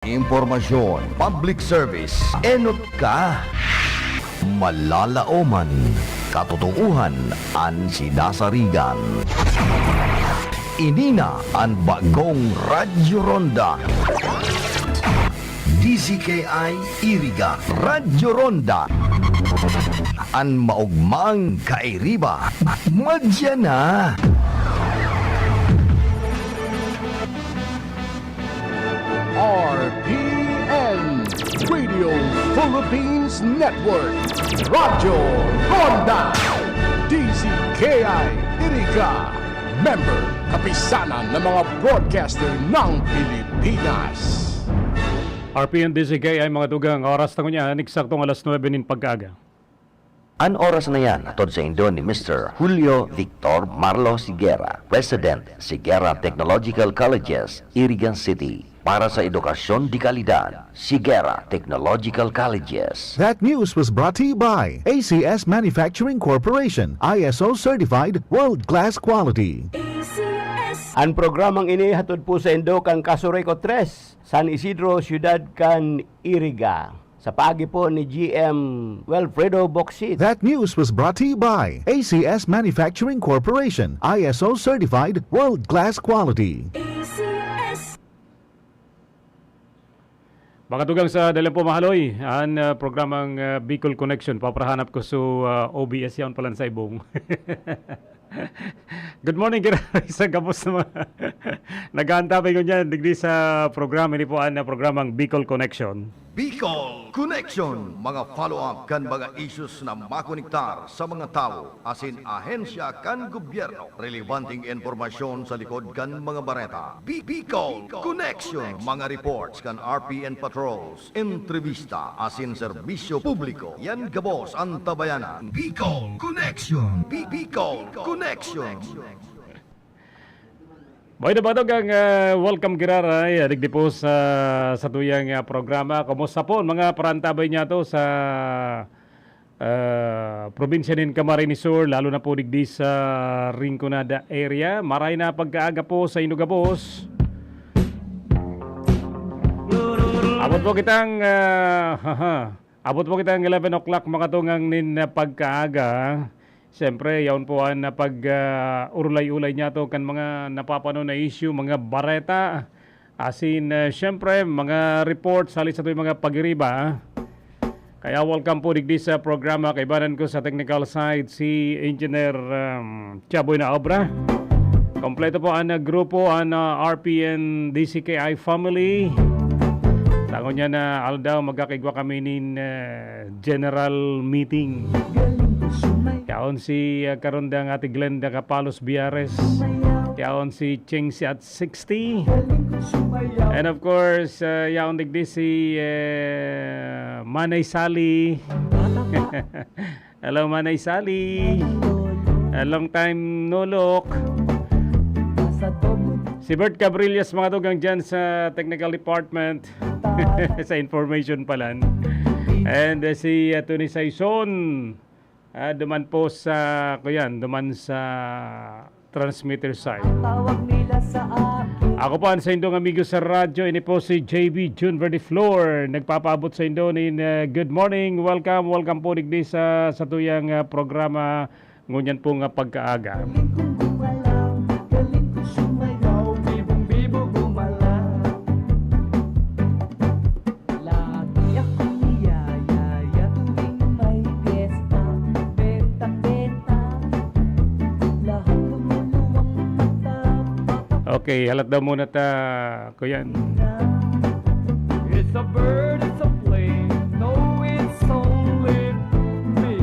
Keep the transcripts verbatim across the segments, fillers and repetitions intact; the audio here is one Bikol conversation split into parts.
Impormasyon, public service, enot ka. Malalaoman, katotoohan an sinasarigan. Ini na an bagong Radyo Ronda. D Z K I Iriga, Radyo Ronda. An maogmang kairiba, madya na. R P N, Radio Philippines Network, Radyo Ronda, D Z K I Iriga, member, Kapisanan ng mga Broadcaster ng Pilipinas. R P N D Z K I, mga tugang, oras na ngunyan, eksaktong alas nuebe nin pagkaaga. An oras na yan hatod saindo ni Mister Julio Victor Marlo Siguera, President, Siguera Technological Colleges, Iriga City, para sa edukasyon de kalidad. Siguera Technological Colleges. That news was brought to you by A C S Manufacturing Corporation, I S O certified, world-class quality. A C S. An programang ini hatod po saindo kan Casureco tres, San Isidro, Siyudad kan Iriga, sa paagi po ni G M Wilfredo Bocsit. That news was brought to you by A C S Manufacturing Corporation, I S O certified, world-class quality. A C S. Mga tugang, sa dalan po mahaloy, an, ah, programang, ah, Bicol Connection. Papahanap ko sa, ah, O B S yaon palan sa ibong. Good morning, Kira. Sa gabos na mga nag-aantabay ko niyan, digdi sa programa, ini po an, ah, programang Bicol Connection. Bicol Connection, mga follow-up kan mga issues na makonektar sa mga tawo asin ahensya kan gobyerno. Relebanteng impormasyon sa likod kan mga bareta. Bi-, Bicol Connection, mga reports kan R P N patrols, entrevista asin serbisyo publiko. Yan gabos an tabayanan. Bicol Connection. Bi-, Bicol Connection. Mga tugang, ah, welcome giraray, ah, digdi po sa, sa tuyang, ah, programa. Kumusta po an mga parantabay niyato sa, ah, probinsya nin Camarines Sur, lalo na po digdi sa Rinconada area? Maray na pagkaaga po saindo gabos. Abot po kitang, ah, haha. Abot po kitang eleven o'clock, mga tugang, nin, ah, pagkaaga. Siyempre, yaon po an, ah, pag, ah, urulay-ulay niyato kan mga napapano na issue, mga bareta, asin, ah, siyempre, mga reports hali sa atoy mga pagiriba. Kaya welcome po digdi sa programa. Kaibanan ko sa technical side si Engineer, um, Chaboy na Obra. Kompleto po an, ah, grupo, an, ah, R P N D C K I family. Tangon niya na aldaw, magkakaigwa kami nin, ah, general meeting. Yaon si, ah, karundang Ate Glenda Capalos Biares. Yaon si Ching si at sixty. And of course, ah, yaon digdi si, eh, Manay Sally. Hello, Manay Sally. A long time no look. Si Bert Cabrillas, mga tugang, dyan sa technical department. Sa information palan. And, eh, si, eh, Tony Saison, ah, duman po sa, kuyan, duman sa transmitter side. Tawag nila sa akin. Ako po an saindong amigo sa radyo, ini po si J B June Verdiflor, nagpapaabot saindo nin, eh, good morning, welcome, welcome po digdi sa, sa tuyang, ah, programa ngunyan po nga pagkaaga. Galing kong gumalaw, galing kong sumayaw, bibong-bibo gumalaw. Lagi akong niyayaya tuwing may piyesta. Benta-benta, lahat lumuluwang mata. Okay, halat daw muna ta, kuyan. It's a bird, it's a plane. No, it's only me.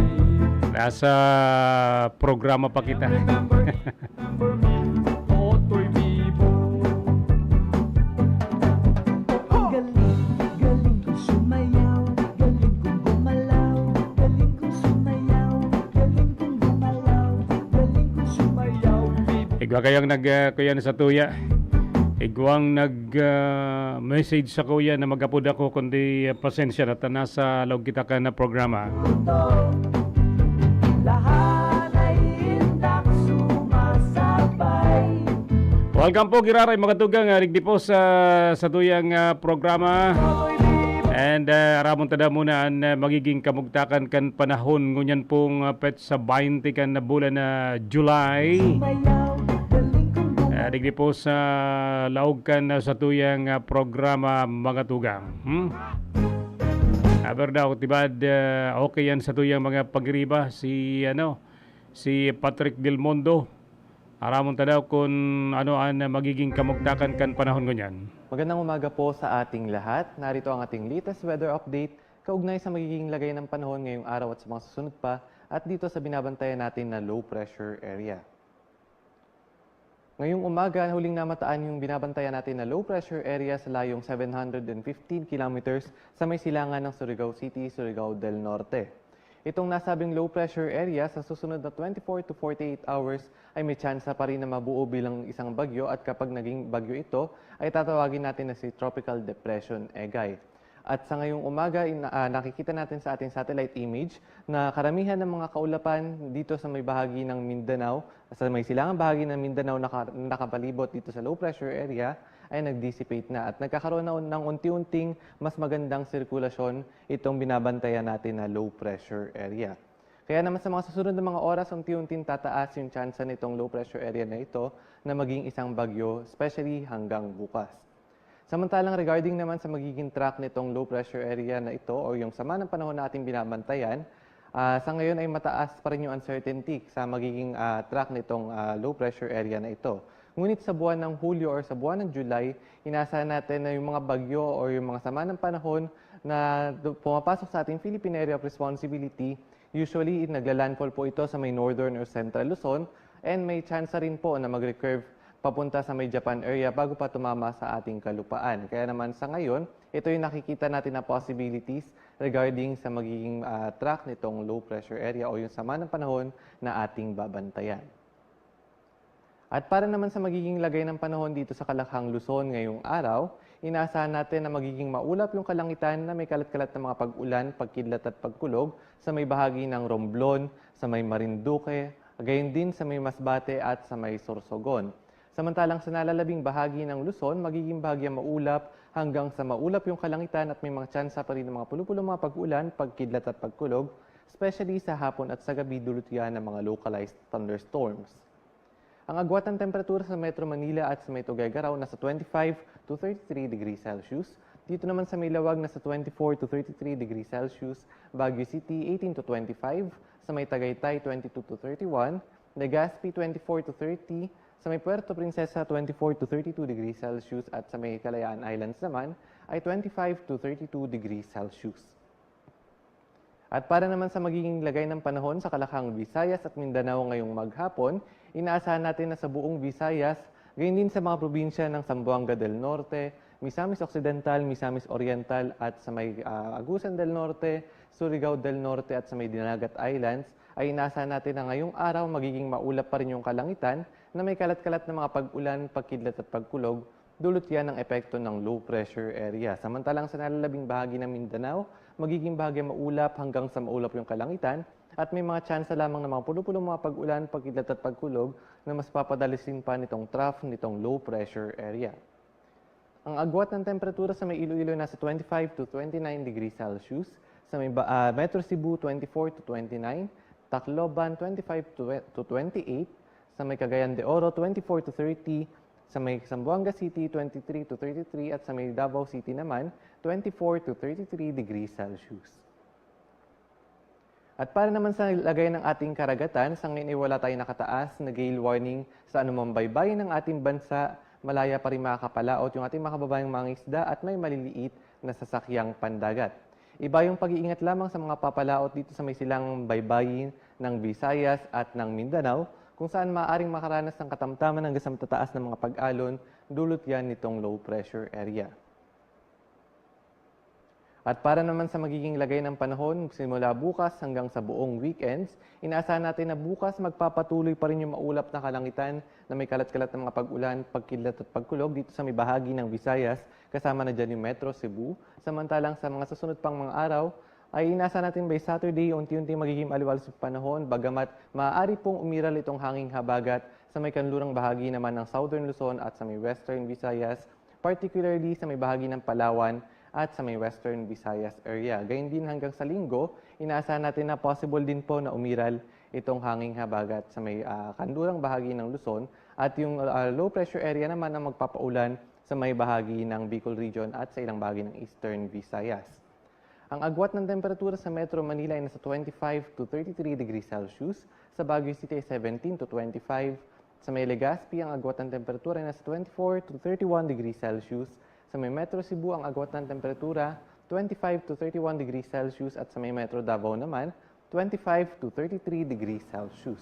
Nasa programa pa kita. Remember, remember me, Totoy Bibo. Galing, galing kong sumayaw, galing kong gumalaw, galing kong sumayaw, galing kong gumalaw, galing kong sumayaw, Bibo. Igwa kayang nag, ah, kuyan sa tuya. Igwang nag, ah, message sa kuya na mag-apod ako, kundi, ah, pasensya na ta nasa laog kita kan programa. Lahat ay indak sumasabay. Welcome po, giraray, mga tugang, ah, digdi po sa, sa tuyang, ah, programa. And, ah, aramon tada muna an, ah, magiging kamugtakan kan panahon ngunyan pong, ah, petsa baynte kan bulan na July. Ah, digdi po sa laog kan, ah, sa tuyang, ah, programa, mga tugang. Hmm? Aber daw, tibad, ah, okay yan sa tuyang mga pagiriba. Si, ano, si Patrick Del Mundo. Aramon ta daw kun ano an magiging kamugtakan kan panahon ngunyan. Magandang umaga po sa ating lahat. Narito ang ating latest weather update kaugnay sa magiging lagay ng panahon ngayong araw at sa mga susunod pa, at dito sa binabantayan natin na low pressure area. Ngayong umaga, huling namataan yung binabantayan natin na low pressure area sa layong seven hundred fifteen kilometers sa may silangan ng Surigao City, Surigao del Norte. Itong nasabing low pressure area sa susunod na twenty-four to forty-eight hours ay may tsansa pa rin na mabuo bilang isang bagyo, at kapag naging bagyo ito, ay tatawagin natin na si Tropical Depression Egay. At sa ngayong umaga, in-, ah, nakikita natin sa ating satellite image na karamihan ng mga kaulapan dito sa may bahagi ng Mindanao, sa may silangang bahagi ng Mindanao naka-, nakapalibot dito sa low pressure area, ay nag-dissipate na at nagkakaroon na ng unti-unting mas magandang sirkulasyon itong binabantayan natin na low pressure area. Kaya naman sa mga susunod na mga oras, unti-unting tataas yung tsansa nitong low pressure area na ito na maging isang bagyo, especially hanggang bukas. Samantalang regarding naman sa magiging track nitong low pressure area na ito o yung sama ng panahon na ating binabantayan, ah, sa ngayon ay mataas pa rin yung uncertainty sa magiging, ah, track nitong, ah, low pressure area na ito. Ngunit sa buwan ng Hulyo or sa buwan ng July, inaasahan natin na yung mga bagyo or yung mga sama ng panahon na du-, pumapasok sa ating Philippine Area of Responsibility, usually nagla-landfall po ito sa may northern or central Luzon, and may tsansa rin po na mag-recurve papunta sa may Japan area bago pa tumama sa ating kalupaan. Kaya naman sa ngayon, ito yung nakikita natin na possibilities regarding sa magiging, ah, track nitong low pressure area o yung sama ng panahon na ating babantayan. At para naman sa magiging lagay ng panahon dito sa Kalakhang, Luzon ngayong araw, inaasahan natin na magiging maulap yung kalangitan na may kalat-kalat na mga pag-ulan, pagkidlat at pagkulog sa may bahagi ng Romblon, sa may Marinduque, gayon din sa may Masbate at sa may Sorsogon. Samantalang sa nalalabing bahagi ng Luzon, magiging bahagyang maulap hanggang sa maulap yung kalangitan at may mga tsansa pa rin ng mga pulo-pulong mga pag-ulan, pagkidlat at pagkulog, especially sa hapon at sa gabi, dulot yan ng mga localized thunderstorms. Ang agwat ng temperatura sa Metro Manila at sa may Tuguegarao nasa twenty-five to thirty-three degrees Celsius. Dito naman sa may Lawag nasa twenty-four to thirty-three degrees Celsius, Baguio City eighteen to twenty-five, sa may Tagaytay twenty-two to thirty-one, Legazpi twenty-four to thirty, sa may Puerto Princesa twenty-four to thirty-two degrees Celsius, at sa may Kalayaan Islands naman ay twenty-five to thirty-two degrees Celsius. At para naman sa magiging lagay ng panahon sa Kalakhang, Visayas at Mindanao ngayong maghapon, inaasahan natin na sa buong Visayas, gayon din sa mga probinsya ng Zamboanga del Norte, Misamis Occidental, Misamis Oriental at sa may, ah, Agusan del Norte, Surigao del Norte at sa may Dinagat Islands, ay inaasahan natin na ngayong araw magiging maulap pa rin yung kalangitan na may kalat-kalat na mga pag-ulan, pagkidlat at pagkulog, dulot yan ng epekto ng low pressure area. Samantalang sa nalalabing bahagi ng Mindanao, magiging bahagyang maulap hanggang sa maulap yung kalangitan at may mga tsansa lamang ng mga pulo-pulong mga pag-ulan, pagkidlat at pagkulog na mas papadalisin pa nitong trough nitong low pressure area. Ang agwat ng temperatura sa may Iloilo nasa twenty-five to twenty-nine degrees Celsius, sa may ba-, ah, Metro Cebu twenty-four to twenty-nine, Tacloban twenty-five to, to twenty-eight, sa may Cagayan de Oro twenty-four to thirty, sa may Zamboanga City twenty-three to thirty-three, at sa may Davao City naman twenty-four to thirty-three degrees Celsius. At para naman sa lagay ng ating karagatan, sa ngayon ay wala tayong nakataas na gale warning sa anumang baybayin ng ating bansa. Malaya pa rin makakapalaot yung ating mga kababayang mangingisda at may maliliit na sasakyang pandagat. Iba yung pag-iingat lamang sa mga papalaot dito sa may silangang baybayin ng Visayas at ng Mindanao, kung saan maaaring makaranas ng katamtaman hanggang sa matataas na mga pag-alon, dulot yan nitong low pressure area. At para naman sa magiging lagay ng panahon simula bukas hanggang sa buong weekends, inaasahan natin na bukas magpapatuloy pa rin yung maulap na kalangitan na may kalat-kalat na mga pag-ulan, pagkidlat at pagkulog dito sa may bahagi ng Visayas, kasama na dyan yung Metro Cebu. Samantalang sa mga susunod pang mga araw, ay inaasahan natin by Saturday, unti-unti magiging maliwalas yung panahon, bagamat maaari pong umiral itong hanging habagat Sa may kanlurang bahagi naman ng Southern Luzon at sa may Western Visayas, particularly sa may bahagi ng Palawan at sa may Western Visayas area. Gayon din hanggang sa Linggo, inaasahan natin na possible din po na umiral itong hanging habagat sa may, ah, kanlurang bahagi ng Luzon at yung, ah, low pressure area naman ang magpapaulan sa may bahagi ng Bicol Region at sa ilang bahagi ng Eastern Visayas. Ang agwat ng temperatura sa Metro Manila ay nasa twenty-five to thirty-three degrees Celsius, sa Baguio City ay seventeen to twenty-five, sa may Legazpi ang agwat ng temperatura ay nasa twenty-four to thirty-one degrees Celsius, sa may Metro Cebu ang agwat ng temperatura twenty-five to thirty-one degrees Celsius at sa may Metro Davao naman twenty-five to thirty-three degrees Celsius.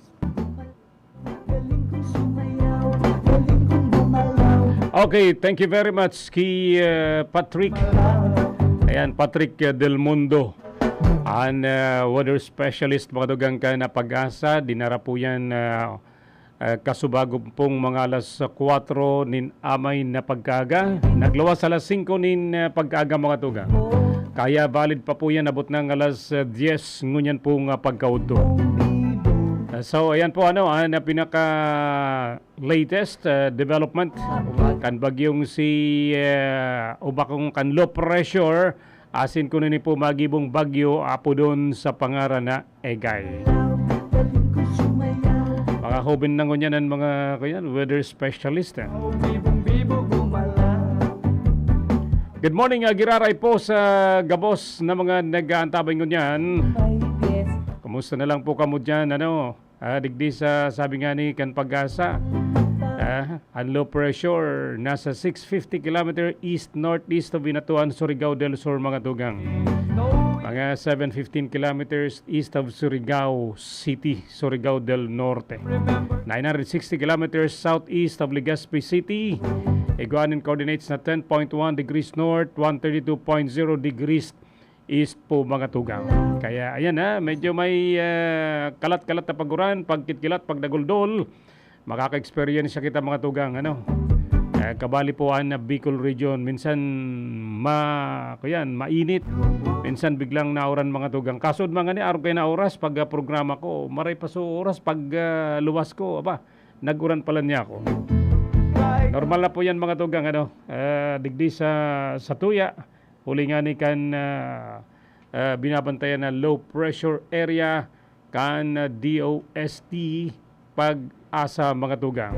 Okay, thank you very much kay uh, Patrick. Ayan, Patrick uh, Del Mundo. An uh, weather specialist, mga tugang, kan PAGASA. Dinara po yan uh, uh, kasubago pong mga alas kwatro nin amay na pagkaaga. Nagluwas alas singko nin uh, pagkaaga, mga tugang. Kaya valid pa po yan abot ng alas uh, diyes ngunyan pong uh, pagkaudto. Uh, so, ayan po ano, ang uh, pinaka latest uh, development kan bagyong si uh, o bakong kan low pressure, asin kuno ni po magibong bagyo apodon sa pangaran na Egay. Mga hoben na ngunyan ang mga kuyan, weather specialist. Eh. Good morning, uh, Giraray po sa gabos na mga nag-aantabay ngunyan. Kumusta na lang po kamo dyan? Ano? Ah, digdi sa sabi nga ni kan PAGASA, ah, ang low pressure nasa six fifty kilometer east-northeast of Binatuan, Surigao del Sur, mga tugang. Mga seven fifteen kilometers east of Surigao City, Surigao del Norte. Nine hundred sixty kilometers southeast of Legazpi City. Igwa nin coordinates na ten point one degrees north, one thirty-two point zero degrees east po, mga tugang. Kaya ayan ha, medyo may uh, kalat-kalat na paguran, pagkitkilat, pagdaguldol. Makaka-experience siya kita, mga tugang, ano. Uh, kabali po ang Bicol region, minsan ma kuyan, mainit. Minsan biglang nauran, mga tugang. Kasod mga ni aron kayo na oras pag uh, programa ko, maray pa so oras pag uh, luwas ko, aba, naguran pala niya ako. Normal na po yan, mga tugang, ano. Uh, digdi sa sa tuya, huli nga ni kan uh, uh, binabantayan na low pressure area kan uh, D O S T PAGASA, mga tugang.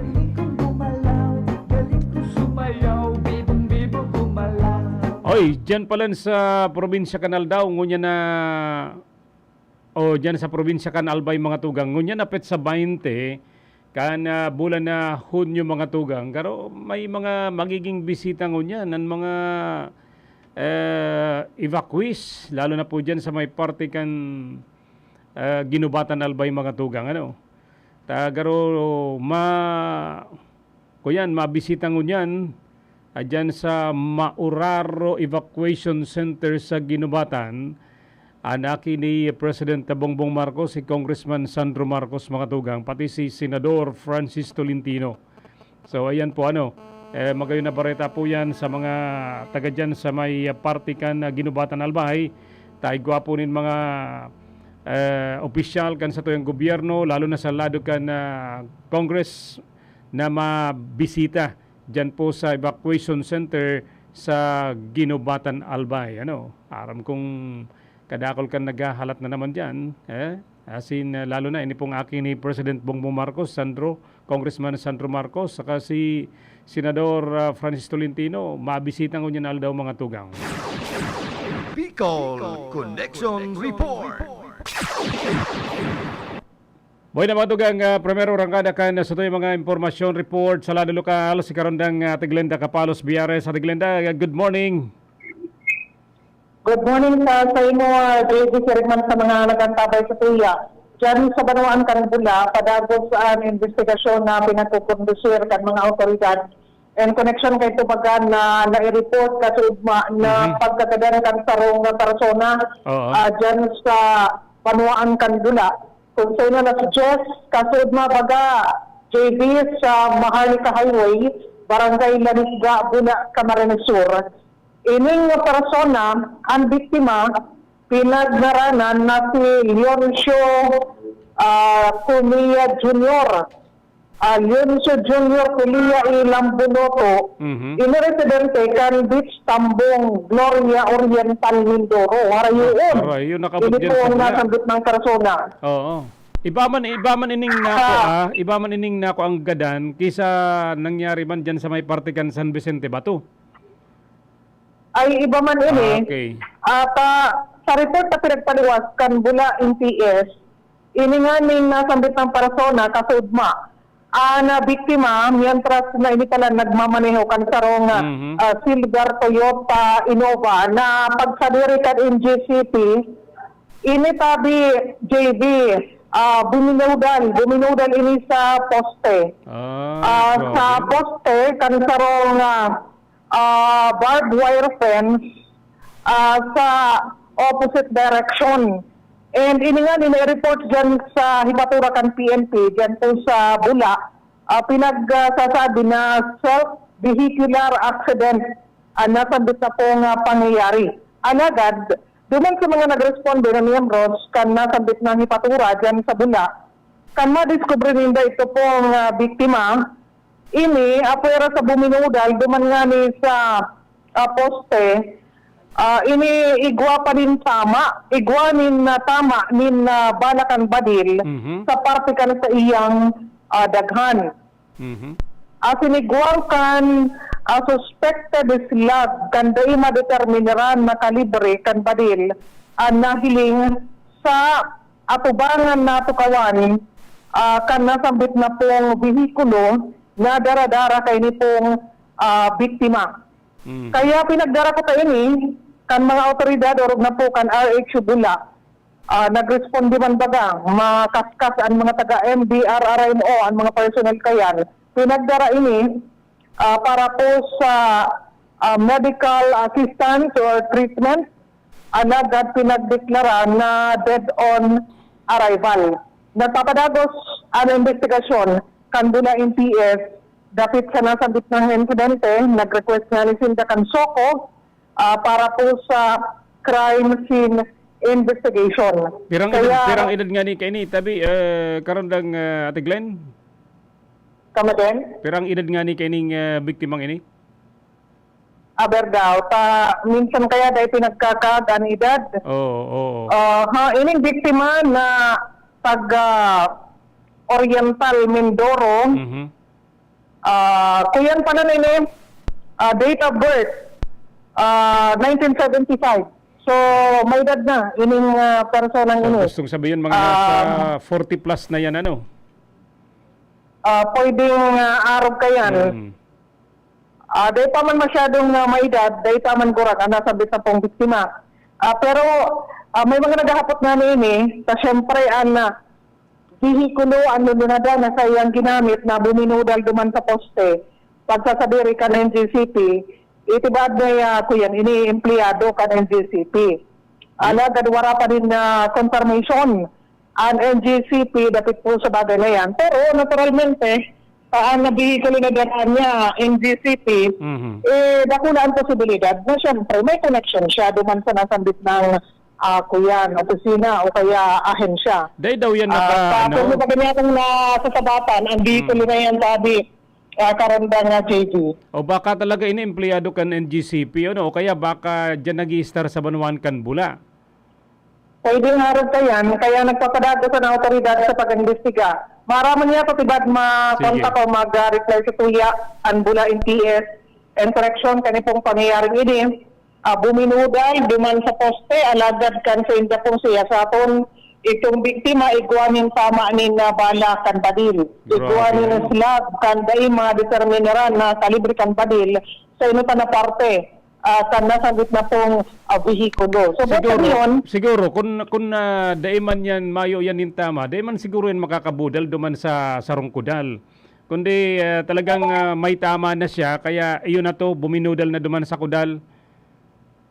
Oy, dyan pala sa probinsya kan Aldao, ngunya na o dyan sa probinsya kan Albay, mga tugang. Ngunyan na petsa baynte kan uh, bulan na Hunyo, mga tugang. Pero may mga magiging bisita ngunyan ng mga uh, evacuees, lalo na po dyan sa may parte kan uh, Ginubatan, Albay, mga tugang. Ano? Tagaro ma kuyan, mabisita ngunyan, ah, dyan sa Mauraro Evacuation Center sa Ginubatan, an aki ni President Bongbong Marcos, si Congressman Sandro Marcos, mga tugang, pati si Senador Francis Tolentino. So, ayan po, ano, eh, magayon na bareta po yan sa mga taga dyan sa may ah, parte kan ah, Ginubatan, Albay. Taigwa po nin mga eh, opisyal kan satuyang gobyerno, lalo na sa lado kan ah, Congress, na mabisita dyan po sa evacuation center sa Ginubatan, Albay. Ano, aram kong kadakol kan naghahalat na naman dyan. Eh? Asin, uh, lalo na, ini pong aki ni President Bongbong Marcos, Sandro, Congressman Sandro Marcos, saka si Senador uh, Francis Tolentino, mabisita ngunyan aldaw, mga tugang. Bicol Connection Report. Bueno, mga tugang, uh, primero rangkada kan sa tuyo mga impormasyon report sa lado lokal, si Karandang uh, Tiglenda Kapalos Biares. Sa Tiglenda, uh, good morning. Good morning sa sa imo, uh, J D Sirigman, sa mga nagantabay sa tuya. Diyan sa Banwaan kan Bula, padagos ang investigasyon na pinagkukondusir kan mga awtoridad in connection kay tubagan na nai-report kaugma na Mhm. pagkagadan kan sarong na persona Oo. ah, diyan sa Banwaan kan Bula. Kung sa ino na si Jess, kaugma baga, J B, sa Maharlika Highway, Barangay Lanisga, Bula, Camarines Sur. Ining persona, ang biktima, pinagngaranan na si Leoncio ah, Cunha Junior. Alonso Junior Kulia i Lambunoto, Mhm. ini residente kan Beach Tambong, Gloria Oriental, Mindoro. Harayoon. Aray, yun, nakabot Ini dyan po sa ang bula. Nasambit ng persona. Oo. Iba man, iba man ining nako, Ah. ah, iba man ining nako ang gadan kisa nangyari man dyan sa may parte kan San Vicente Bato. Ay, iba man ini. Ah, okay. At, ah, sa report na pinagpaliwas kan Bula M P S, ini nga ning nasambit ng persona, kasudma, ah, na biktima, mientras na ini pala nagmamaneho kan sarong, ah, Mhm. ah, silver Toyota Innova na pagsadiri kan N G C P, ini tabi, J B, ah, buminudal, buminudal ini sa poste. Ah, Ah, sa grabe. Poste, kan sarong, ah, ah, barbed wire fence, ah, sa opposite direction. And ini nga, ini-report dyan sa hibatura kan P N P, dyan po sa Bula, ah, pinagsasabi na self-vehicular accident ang nasambit na pong, ah, pangyayari. Alagad, duman sa mga nagresponde na miyembros kan nasambit na hibatura dyan sa Bula, kan madiskubre ninda ito pong, ah, biktima, ini, apwera sa buminudal, duman ngani sa, ah, poste, ah, ini igwa pa nin tama, igwa nin, ah, tama nin, ah, bala kan badil Mhm. sa parte kan sa iyang, ah, daghan. Mhm. Asin igwa kan, ah, suspected slug kan dai madeterminaran na kalibre kan badil an nahiling sa atubangan na tukawan, ah, kan nasambit na pong behikulo na dara-dara kaini pong, ah, biktima. Mm. Kaya pinagdara ko kaini kan mga awtoridad orog na po kan R H U Bula. Ah, nagresponde man baga, makaskas an mga taga M D R R M O, an mga personnel kayan. Pinagdara ini, ah, para po sa, ah, medical assistance or treatment. Alagad pinagdeklara na dead on arrival. Nagpapadagos an imbestigasyon kan Bula M P S dapit sa nasambit na insidente. Nag-request ngani sinda kan SOCO, ah, para po sa crime scene investigation. Pirang edad, Kaya pirang edad ngani kaini, tabi, eh, karandang, eh, Ate Glenn? Kamaden? Pirang edad ngani kaining, eh, biktimang ini? Aber daw, ta, minsan kaya dai pinagkakaag an edad. Oo, oo. Ah, ha, ining biktima na taga Oriental Mindoro, Mhm. ah, kuyan pa na nini, ah, date of birth, ah, nineteen seventy-five. So, may edad na ining, ah, personang So, ini. gustong sabihin, mga Ah, nasa forty plus na yan, ano? Ah, pwedeng, ah, arog kayan. Mm. Ah, dai pa man masyadong, ah, maedad, dai pa man gurang an nasambit na pong biktima. Ah, pero, ah, may mga naghahapot ngani ini, ta siyempre, an, ah, behikulo, an lunada na saiyang ginamit na buminudal duman sa poste, pagsasadiri kan N G C P, itibaad na, ah, kuyan, ini empleyado kan N G C P. Alagad wara pa nin, ah, confirmation an N G C P dapit po sa bagay na yan. Pero naturalmente, ah, an behikulo na dara niya, N G C P, Mhm. eh, dakula an posibilidad na siyempre may connection siya duman sa nasambit na, ah, kuyan, opisina o kaya ahensya. Dai daw yan Ah, naka, sa ano? Pero pag niya kung nasasabatan, ang behikulo Mm. na yan, sabi, ah, karandang, ah, J G. O baka talaga ini empleyado kan N G C P, ano? O kaya baka dyan nag-i-star sa banwaan kan Bula. Pwedeng arog kayan, kaya nagpapadagos an awtoridad sa pag-imbestiga. Maaraman niya kung tibad ma-, Sige. Kontak o mag-, ah, reply sa tuya an Bula M P S, in correction, kani pong pangyayaring ini, ah, buminudal duman sa poste, alagad kan sa inda pong siyasaton, itong biktima, igwa nin tama nin, ah, bala kan badil. Igwa Grabe, nin ano? Slug kan dai madeterminaran na kalibre kan badil sa inotan na parte, ah, kan nasambit na pong, ah, behikulo. So, basta Siguro, ngayon, siguro, kung, kung, ah, dai man yan, mayo yan nin tama, dai man siguro yan makakabudal duman sa sarong kudal. Kundi, ah, talagang, ah, may tama na siya, kaya iyon na to, buminudal na duman sa kudal.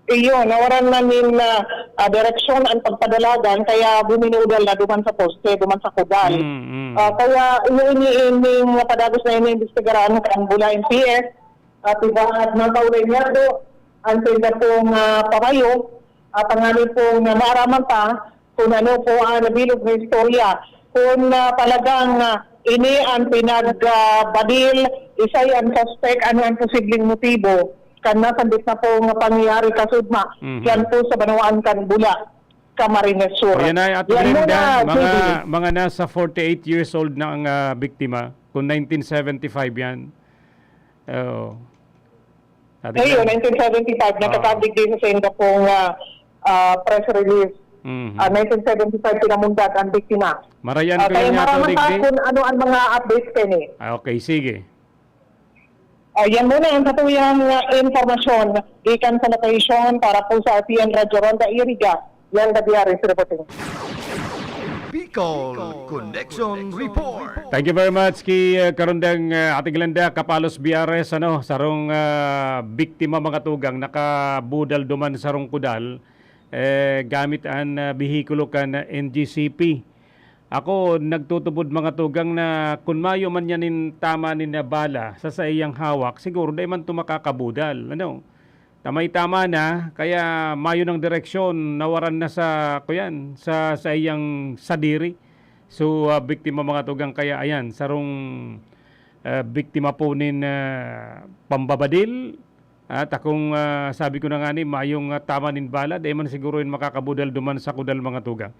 Iyo, nawaran na nin, ah, ah, direksyon ang pagpadalagan, kaya buminudal na duman sa poste, duman sa kudal. Mm, mm. Ah, kaya iyo ini, ining padagos na iniimbestigaran kan Bula M P S, at iba at mga kaulenyado, ang sila pong, ah, pamayo, at ang amin pong, ah, maaraman pa kung ano po ang nabilog na istorya. Kung, ah, talagang, ah, Ini ang pinag, ah, badil, isay ang suspect, ano ang posibleng motibo kan nasambit na po nga pangyayari kasudma, Mhm. yan po sa banwaan kan Bula, Camarines Sur. Ayan ay, Ate Yan Glenda, muna, mga, J B. mga nasa forty-eight years old na ang, ah, biktima, kung nineteen seventy-five yan. Oo. Ate Ayun, Glenda. nineteen seventy-five, Oo. nagkakadigdi sa senda pong, ah, ah, press release. Mhm. Ah, nineteen seventy-five, pinamundag ang biktima. Marayan Ah, ko kaya yan nga to, maraman ta digdi. kung ano ang mga updates kini. Ah, okay, sige. Ah, yan muna ang satuyang, ah, impormasyon gikan sa location para po sa R T N Radyo Ronda Iriga. Yan, Dabiaris reporting. Bicol Connection Report. Thank you very much ki, uh, Karundang, uh, Ate Glenda Kapalos Biares, ano, sarong, uh, biktima, mga tugang, nakabudal duman sarong kudal, eh, gamit an, uh, behikulo kan, uh, N G C P. Ako, nagtutubod, mga tugang, na kun mayo man yan nin tama nin, uh, bala sa saiyang hawak, siguro dai man to makakabudal, ano? Tamay-tama na, kaya mayo nang direksyon, nawaran na sa, kuyan, sa saiyang sadiri. So, ah, biktima, mga tugang, kaya ayan, sarong, ah, biktima po nin, ah, pambabadil. At akong, ah, sabi ko na nga ni, mayong, ah, tama nin bala, dai man siguro yun makakabudal duman sa kudal, mga tugang.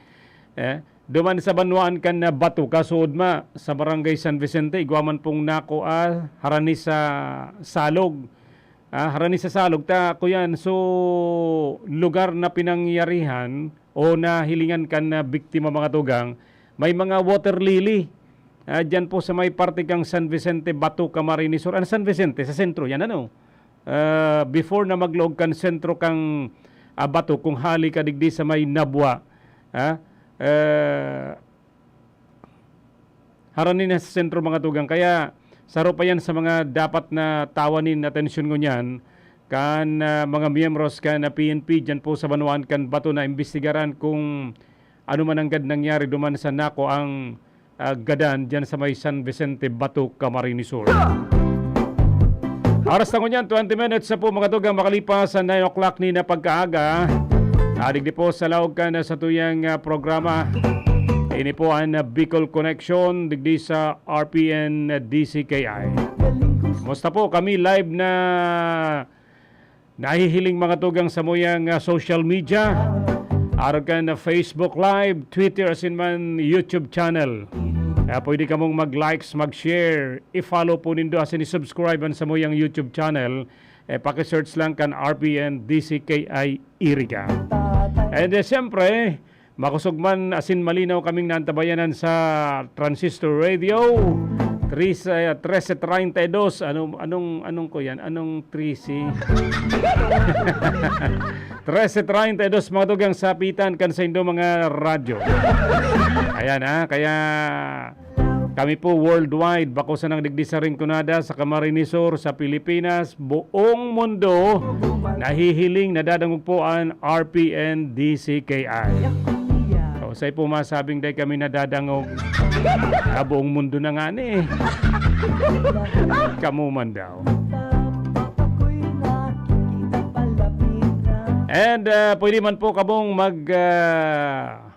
Eh, duman sa banwaan kan, ah, Bato, kasuodma, sa Barangay San Vicente, igwa man pong nako, ah, harani sa salog. Ah, harani sa salog, ta, kuyan, so, lugar na pinangyarihan o nahilingan kan, ah, biktima, mga tugang, may mga water lily. Ah, dyan po sa may parte kang San Vicente, Bato, Camarines Sur. Ano, San Vicente? Sa sentro yan, ano? Ah, before na maglaog kan sentro kang, ah, Bato, kung hali ka digdi sa may Nabua, ah, eh, harani na sa sentro, mga tugang. Kaya saro pa yan sa mga dapat na tawan nin atensyon ngunyan kan, ah, mga miyembros kan, ah, P N P dyan po sa banwaan kan Bato na imbestigaran kung ano man nanggad nangyari duman sa nako ang, ah, gadan dyan sa may San Vicente, Bato, Camarines Sur. Oras na ngunyan, twenty minutes na po, mga tugang, makalipas sa nine o'clock ni na pagkaaga. Ah, digdi po sa laog kan satuyang, ah, programa. Ini po ang, ah, Bicol Connection, digdi sa R P N D C K I. Kumusta po? Kami live na nahihiling, mga tugang, samuyang, ah, social media. Arog kan na Facebook Live, Twitter, asin man YouTube channel. Kaya pwede kamong mag-likes, mag-share, i-follow po nindo, asin i-subscribe an samuyang YouTube channel. Eh, paki-search lang kan R P N D C K I Iriga. And, eh, siyempre, makosog man asin malinaw kaming naantabayanan sa Transistor Radio, tres, eh, trese treinta y dos. Ano, anong, anong ko yan? Anong trese? Trese treinta y dos, mga tugang, sapitan kan saindo mga radyo. Ayan, ha, kaya kami po worldwide, bako sanang digdi sa Rinconada, sa Camarines Sur, sa Pilipinas, buong mundo, nahihiling, nadadangog po an R P N D C K I. O, sa'yo po masabing dai kami nadadangog. Sa buong mundo na nga ni. Kamo man daw. And, ah, pwede man po kamong mag, ah,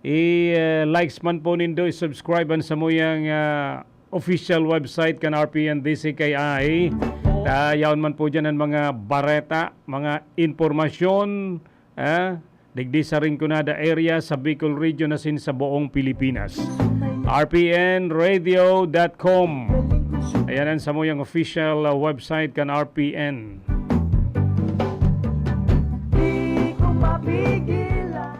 i, eh, likes man po nindo, i-subscribe an samuyang, ah, official website kan R P N D C K I. Ta, yaon man po dyan ang mga bareta, mga impormasyon, ah, digdi sa Rinconada area, sa Bicol Region, asin sa buong Pilipinas. R P N radio dot com. Ayan ang samuyang official, ah, website kan R P N.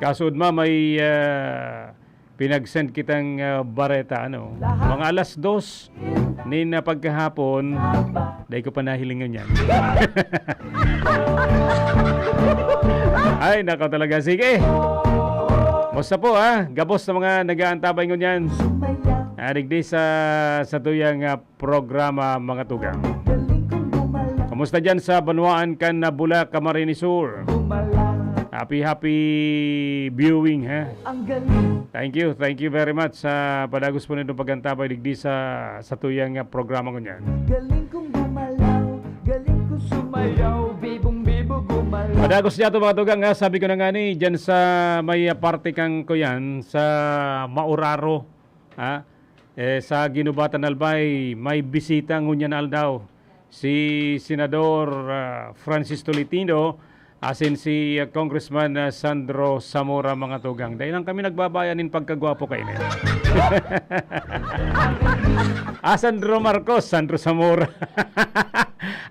Kasuodma, may, ah, pinag-send kitang, ah, bareta, ano? Mga alas dos nin, ah, pagkahapon, dai ko pa nahilingan yan. Ay, nako talaga. Sige. Musta po, ha? Gabos sa mga nag-aantabay ngunyan. Ah, digdi sa, sa tuyang, ah, programa, mga tugang. Kamusta dyan sa banwaan kan Bula, Camarines Sur? Happy, happy viewing, ha? Thank you, thank you very much sa padagos po nitong pag-antabay digdi sa, sa tuyang, ah, programa ngunyan. Padagos niya to, mga tugang, ha? Sabi ko na nga ni, dyan sa may, ah, parte kang, kuyan, sa Mauraro, ha? Eh, sa Guinobatan, Albay, may bisita ngunyan na aldaw si Senador, ah, Francis Tolentino asin si, ah, Congressman, ah, Sandro Zamora, mga tugang. Dai lang kami nagbabaya nin pagkagwapo kaini. Ah, Sandro Marcos, Sandro Zamora.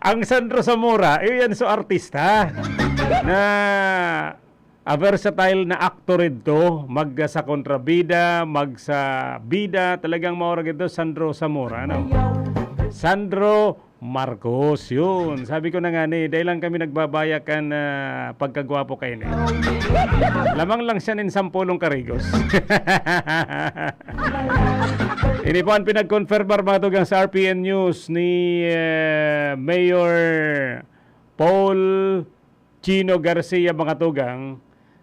Ang Sandro Zamora, iyan so artista na a versatile na aktor idto, mag sa kontrabida, mag sa bida, talagang maurag idto, Sandro Zamora, ano? Sandro Marcos, yun. Sabi ko na nga ni, dai lang kami nagbabaya kan, ah, pagkagwapo kaini. Lamang lang siya nin sampolong karigos. Ini po ang pinag-confirmar, mga tugang, sa R P N News ni, eh, Mayor Paul Chino Garcia, mga tugang,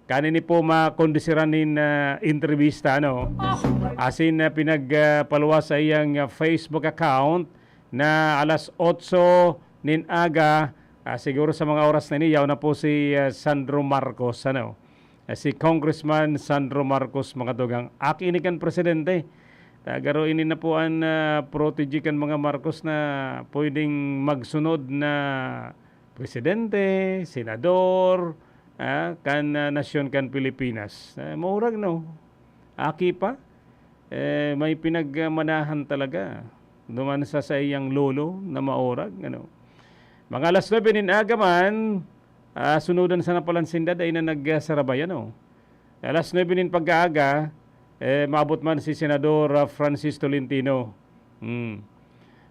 kanini po makondisiran nin, ah, entrevista, ano? Asin, ah, pinag, ah, paluwas sa iyang, ah, Facebook account na alas otso nin aga, ah, siguro sa mga oras na ini, yaon na po si, ah, Sandro Marcos, ano? Ah, si Congressman Sandro Marcos, mga tugang. Aki ini kan presidente. Tagaro ini na po an, ah, protege kan mga Marcos na pwedeng magsunod na presidente, senador, ah, kan, ah, nasyon kan Pilipinas. Ah, maurag, no? Aki pa, eh, may pinagmanahan talaga duman sa saiyang lolo na maurag, ano. Mga alas nuebe nin aga man, ah, sunodan sana palan sinda, dai na nagsarabay, ano. Alas nuebe nin pagkaaga, eh, maabot man si Senador, ah, Francis Tolentino. Hmm.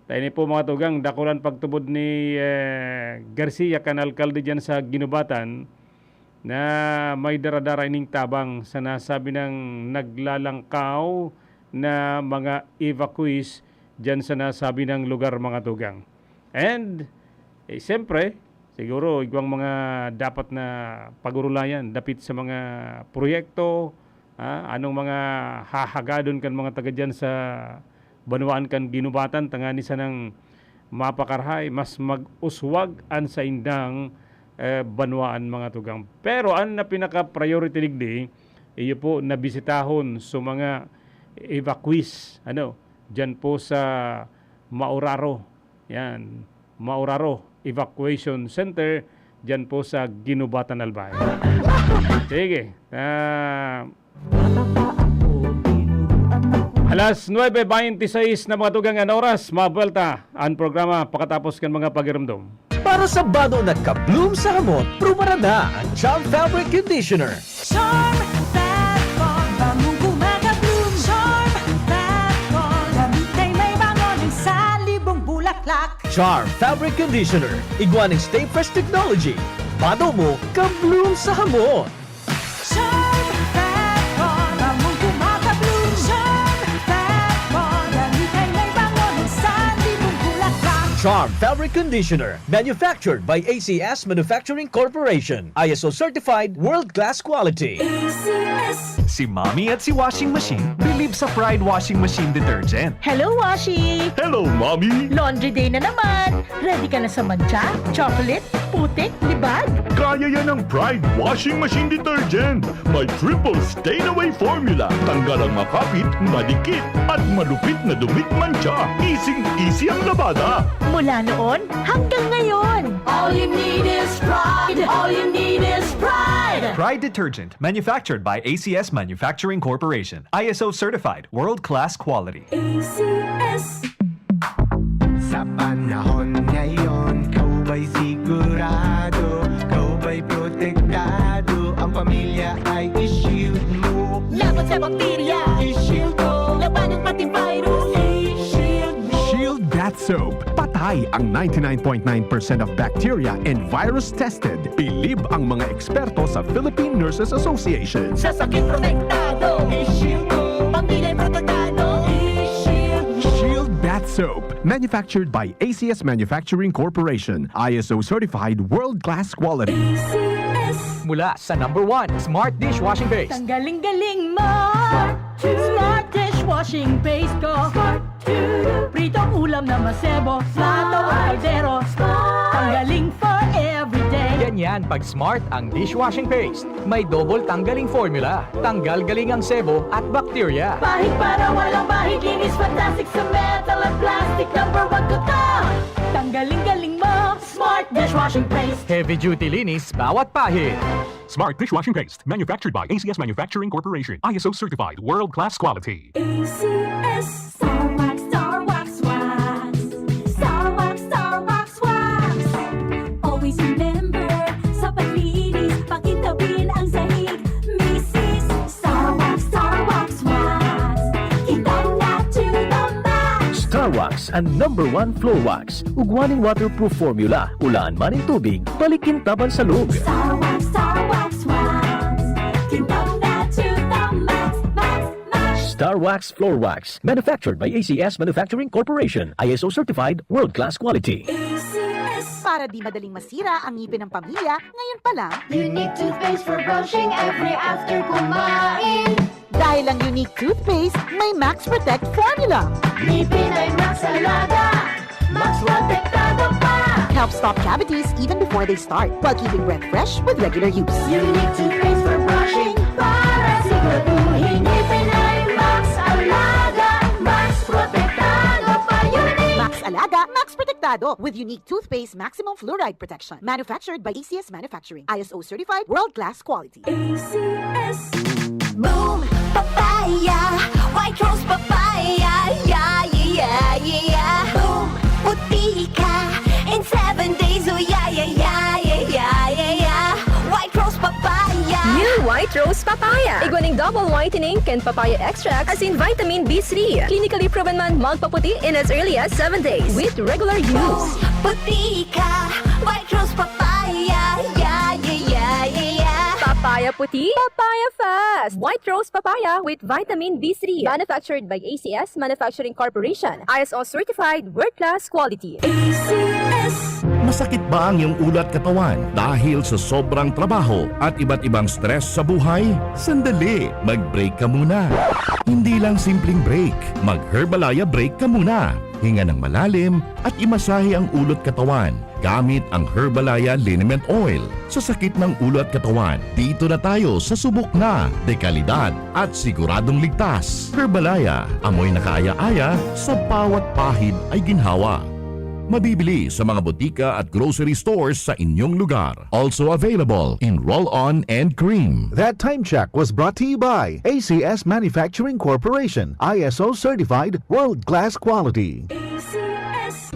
Dai ni po, mga tugang, dakulan pagtubod ni, eh, Garcia kan alkalde diyan sa Guinobatan na may dara-dara ining tabang sa nasabi nang naglalangkaw na mga evacuees diyan sa nasabi nang lugar, mga tugang. And, eh, siyempre, siguro, igwang mga dapat na pagurulayan dapit sa mga proyekto, ah, anong mga hahagadon kan mga taga diyan sa banwaan kan Guinobatan, tangani sanang mapakarahay, mas mag-uswag an saindang, eh, banwaan, mga tugang. Pero an na pinaka-priority digdi, iyo po na bisitahon sa mga evacuees, ano, diyan po sa Mauraro. Yan, Mauraro Evacuation Center, diyan po sa Guinobatan, Albay. Sige, ah, alas nuebe beintiseis na, mga tugang, an oras. Mabuelta an programa pakatapos kan mga pagiromdom. Para sa bado na ka-bloom sa hamot, prubaran na ang Charm Fabric Conditioner. Charm Fat Foam, bangong gumagabloom. Charm Fat Foam, damit ay may bango ng salibong bulaklak. Charm Fabric Conditioner, igwa ning Stay Fresh Technology. Bado mo, ka-bloom sa hamot. Charm Fat Foam, bangong gumagabloom. Charm Fat Foam, damit ay may bango ng salibong bulaklak. Charm Fabric Conditioner, manufactured by A C S Manufacturing Corporation. I S O certified, world-class quality. A C S. Si Mommy at si Washing Machine believe sa Pride Washing Machine Detergent. Hello, Washi! Hello, Mommy! Laundry day na naman! Ready ka na sa mantsa, chocolate, putik, libag? Kaya yan ng Pride Washing Machine Detergent. May triple stain away formula. Tanggal ang makapit, madikit, at malupit na dumit mantsa. Easing-easy ang labada. Mula noon hanggang ngayon. All you need is Pride. All you need is Pride. Pride Detergent, manufactured by A C S Manufacturing Corporation. I S O certified, world-class quality. A C S. Sa panahon ngayon, ikaw ba'y sigurado? Ikaw ba'y protektado? Ang pamilya ay i-shield mo. Laban sa bakterya, i-shield mo. Labanan pati virus, i-shield mo. Shield Bath Soap. Patay ang ninety-nine point nine percent of bacteria and virus tested. Bilib ang mga eksperto sa Philippine Nurses Association. Sa sakit protektado, i-shield mo. Pamilya protektado, i-shield mo. Shield Bath Soap. Manufactured by A C S Manufacturing Corporation. I S O certified, world-class quality. A C S. Mula sa number one, Smart Dishwashing Paste. Tanggaling-galing mo. Smart Dishwashing Paste ko. Pritong ulam na masebo, plato o kaldero. Tanggaling for every Ganyan pag Smart ang dishwashing paste. May double tanggaling formula. Tanggal galing ang sebo at bakterya. Pahid para walang bahid, linis fantastic sa metal at plastic. Number one ko to. Tanggaling galing mo, Smart dishwashing paste. Heavy duty linis bawat pahid. Smart dishwashing paste, manufactured by A C S Manufacturing Corporation, I S O certified, world class quality. A C S. Star Wax, Star Wax, Wax. Star Wax, Star Wax, Wax. Always remember, sa paglinis, pakintabin ang sahig. Misis, Star Wax, Star Wax, Wax. Kintab na to the max. Star Wax, ang number one floor wax. Ugwa nin waterproof formula. Ulaan man nin tubig, balik kintaban sa log. Star Wax, Star Wax, Wax. Kintab na to the max, max, max. Star Wax Floor Wax, manufactured by A C S Manufacturing Corporation, I S O certified, world-class quality. A C S. Para di madaling masira ang ngipin ng pamilya, ngayon pa lang. Unique toothpaste for brushing every after kumain. Dahil ang Unique Toothpaste may Max Protect Formula. Ngipin ay Max Alaga, Max Protektado pa. Helps stop cavities even before they start, while keeping breath fresh with regular use. Unique Toothpaste for brushing, para siguraduhin ngipin ay Max Alaga, Max Protektado pa. Unique. Max Alaga, Max Protektado with Unique Toothpaste Maximum Fluoride Protection. Manufactured by A C S Manufacturing. I S O certified, world-class quality. A C S. Boom! Papaya! White Rose Papaya! Yeah, yeah, yeah, yeah! Boom! Puti ka in seven days! Oh, yeah, yeah, yeah! White Rose Papaya! New White Rose Papaya! Igwa ning double whitening kan papaya extract asin vitamin B three. Clinically proven man magpaputi in as early as seven days with regular use. Boom! Puti ka! White Rose Papaya! Yeah, yeah, yeah, yeah, yeah! Papaya puti, papaya fast! White Rose Papaya with vitamin B three. Manufactured by A C S Manufacturing Corporation. I S O certified, world-class quality. A C S. Masakit ba ang iyong ulo at katawan dahil sa sobrang trabaho at iba't ibang stress sa buhay? Sandali, mag-break ka muna. Hindi lang simpleng break, mag-Herbalaya break ka muna. Hinga ng malalim at imasahe ang ulo at katawan gamit ang Herbalaya Liniment Oil. Sa sakit ng ulo at katawan, dito na tayo sa subok na, dekalidad at siguradong ligtas. Herbalaya, amoy na kaaya-aya sa bawat pahid ay ginhawa. Mabibili sa mga botika at grocery stores sa inyong lugar. Also available in roll-on and cream. That time check was brought to you by A C S Manufacturing Corporation, I S O certified, world-class quality. A C S.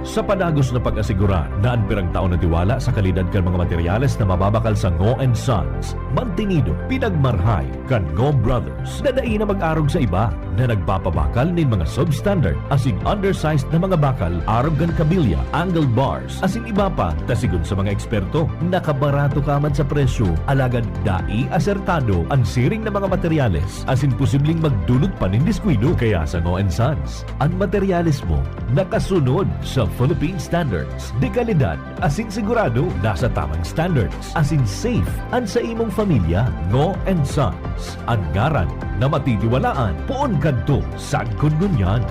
Sa padagos na pag-asigurar na an pirang taon na tiwala sa kalidad kan mga materyales na mababakal sa Ngo and Sons, mantinido, pinagmarhay kan Ngo Brothers na dai na mag-arog sa iba na nagpapabakal nin mga substandard asin undersized na mga bakal arog kan kabilya, angled bars, asin iba pa, ta sigon sa mga eksperto, nakabarato ka man sa presyo, alagad dai asertado an siring na mga materyales asin posibleng magdulot pa nin diskuido. Kaya sa Ngo and Sons, an materyales mo nakasunod sa Philippine Standards, dekalidad, asin sigurado nasa tamang standards, asin safe an sa imong pamilya. Ngo and Sons, an ngaran na matitiwalaan poon kadto sagkod ngunyan.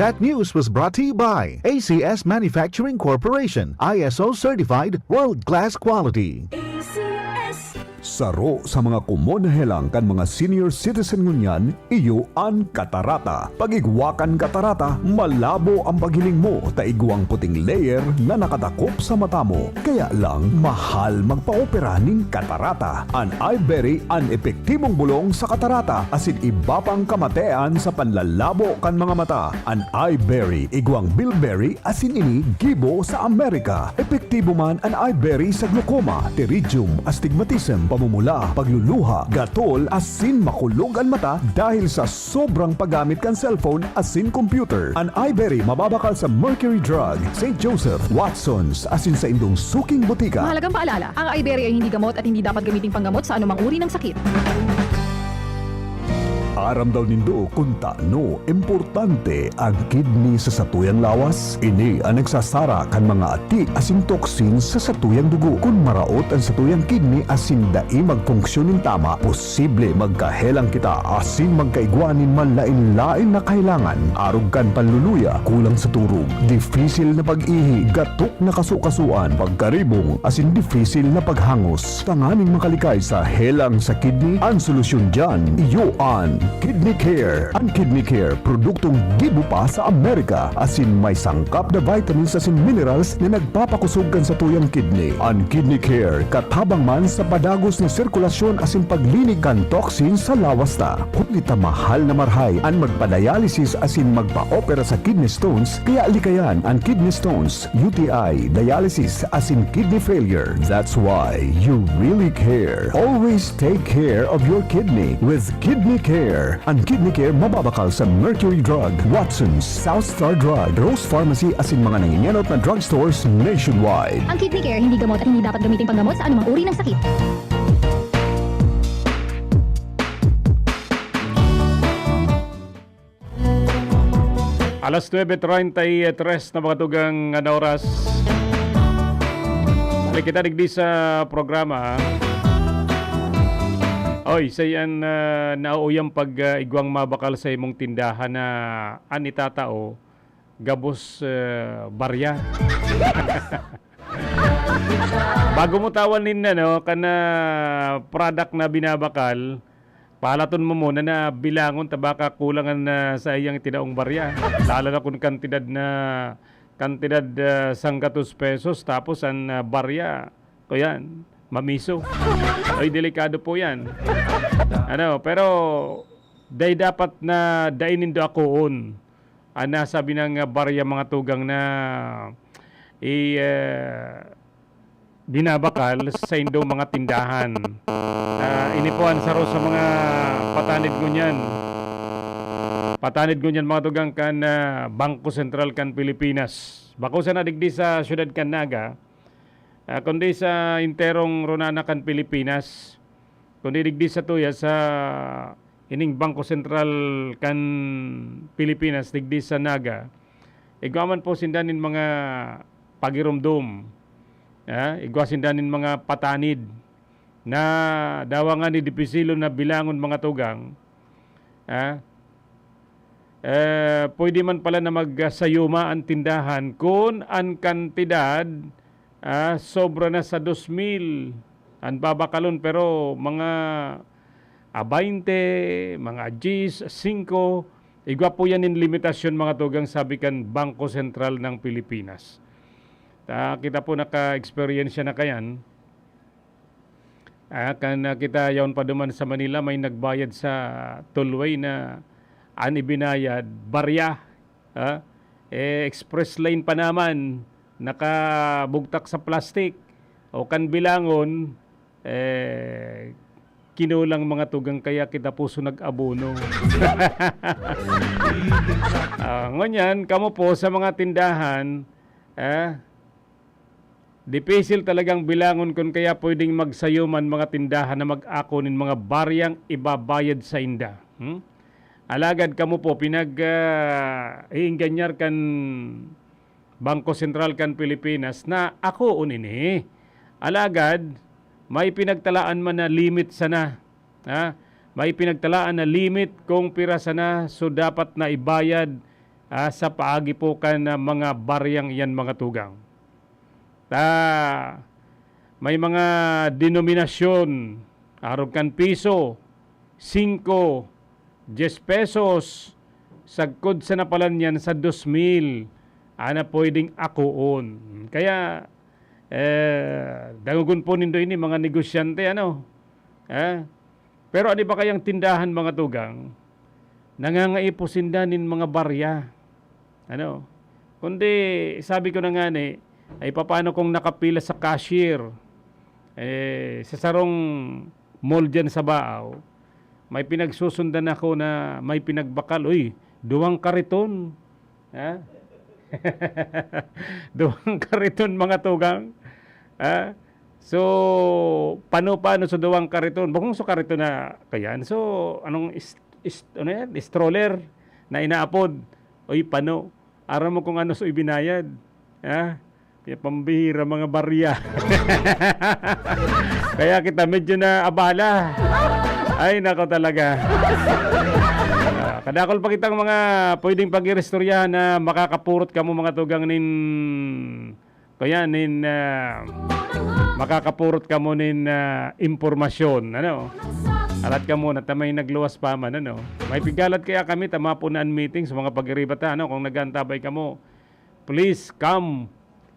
That news was brought to you by A C S Manufacturing Corporation, I S O certified, world-class quality. A C S. Saro sa mga komon na helang kan mga senior citizen ngunyan, iyo an katarata. Pag igwa kan katarata, malabo an paghiling mo ta igwang puting layer na nakadakop sa mata mo. Kaya lang, mahal magpaopera nin katarata. An Iberry an epektibong bolong sa katarata asin iba pang kamatean sa panlalabo kan mga mata. An Iberry, igwang bilberry asin ini gibo sa Amerika. Epektibo man an Iberry sa glaucoma, pterygium, astigmatism, pamumula, pagluluha, gatol, asin makulog an mata dahil sa sobrang paggamit kan cellphone asin computer. An Iberry mababakal sa Mercury Drug, Saint Joseph, Watsons, asin saindong suking botika. Mahalagang paalala, ang Iberry ay hindi gamot at hindi dapat gamiting panggamot sa anumang uri ng sakit. Aram daw nindo kun tano importante ang kidney sa satuyang lawas? Ini an nagsasara kan mga ati asin toxins sa satuyang dugo. Kun maraot an satuyang kidney asin dai magfunksyon nin tama, posible magkahelang kita asin magkaigwa nin malain-lain na kahelangan, arog kan panluluya, kulang sa turog, dipisil na pag-ihi, gatok na kasukasuan, pagkaribong, asin dipisil na paghangos. Tanganing makalikay sa helang sa kidney, an solusyon diyan, iyo an Kidney Care. An Kidney Care, produktong gibo pa sa Amerika, asin may sangkap na vitamins asin minerals na nagpapakosog kan satuyang kidney. An Kidney Care, katabang man sa padagos na sirkulasyon asin paglinig kan toxin sa lawas ta. Huli ta mahal na marahay an magpa-dialysis asin magpa-opera sa kidney stones, kaya likayan an kidney stones, U T I, dialysis, asin kidney failure. That's why you really care. Always take care of your kidney with Kidney Care. An Kidney Care mababakal sa Mercury Drug, Watson's, South Star Drug, Rose Pharmacy asin mga nangingenot na drugstores nationwide. Ang Kidney Care hindi gamot at hindi dapat gamiting panggamot sa anumang uri ng sakit. Alas nuebe treinta y tres na mga tugang na oras. Balik kita digdi sa programa. Oy, sa yan, ah, nauuyang pag, ah, igwang mabakal sa imong tindahan na an itatao, gabos, ah, barya. Bago mo tawan nin, ano, kan, ah, product na binabakal, palaton mo muna na bilangon ta baka kulang an, ah, saiyang tinaong barya. Lalo na kun kantidad na, kantidad, ah, sanggatos pesos, tapos an, ah, barya, kuyan, mamiso. Ay, delikado po yan. Ano, pero dai dapat na dai nindo akoon an nasabi nang, ah, barya, mga tugang, na i-, ah, binabakal sa saindo mga tindahan. Ah, ini po an saro sa mga patanid ngunyan. Patanid ngunyan, mga tugang, kan, ah, Bangko Sentral kan Pilipinas. Bako sana digdi sa siyudad kan Naga, ah, kundi sa enterong runana kan Pilipinas. Kundi digdi satuya sa ining Bangko Sentral kan Pilipinas, digdi sa Naga, igwa man po sinda nin mga pagiromdom, ah, igwa sinda nin mga patanid na dawa nga ni dipisilon na bilangon, mga tugang, ah, eh, pwede man pala na magsayuma an tindahan kun an kantidad, ah, sobra na sa dos mil an babakalon, pero mga, ah, baynte, mga dyes, singko, igwa po yan in limitasyon, mga tugang, sabi kan Bangko Sentral ng Pilipinas. Ta, kita po naka-eksperyensya na kayan. Ah, kan, ah, kita yaon pa duman sa Manila, may nagbayad sa tollway na an ibinayad, barya, ah, eh, express lane pa naman, nakabugtak sa plastic. O kan bilangon, eh, kinulang, mga tugang, kaya kita puso nag-abono. Ah, ngunyan, kamo po sa mga tindahan, eh, dipisil talagang bilangon kun kaya pwedeng magsayuman mga tindahan na mag-ako nin mga baryang ibabayad sainda. Hmm? Alagad kamo po, pinag, ah, iingganyar kan Bangko Sentral kan Pilipinas na akoon ini. Alagad, may pinagtalaan man na limit sana. Ha? May pinagtalaan na limit kung pira sana so dapat na ibayad, ah, sa paagi po kan, ah, mga baryang iyan, mga tugang. Ta, may mga denominasyon, arog kan piso, singko, dyes pesos, sagkod sa napalan niyan sa dos mil, ana pwedeng akoon. Kaya, eh, dangogon po nindo ini, mga negosyante, ano? Eh, pero ano ba kayang tindahan, mga tugang? Nangangaipo sinda nin mga barya. Ano? Kundi, sabi ko na nga ni, ay papaano kung nakapila sa cashier? Eh, sa sarong mall dyan sa Baao, may pinagsusundan ako na may pinagbakal. Uy, duwang kariton. Ha? Duwang kariton, mga tugang. Ha? So, pano-pano sa duwang kariton? Bakong sa kariton na kayan. So, anong is-, Is-, ano yan? Stroller na inaapod. Oy, pano. Aram mo kung ano so ibinayad. Ha? Kaya pambihira, mga barya. Kaya kita medyo na abala. Ay, nako talaga. Ah, kadakol pa kitang mga pwedeng pag-iristoryahan na makakapurot kamo, mga tugang, nin, kaya nin, ah, makakapurot kamo nin, ah, impormasyon, ano? Alat kamo na tamay nagluwas pa man, ano? May pigalat kaya kami, tama po na an meeting sa mga pag-iribata, ano? Kung nag-aantabay kamo, please come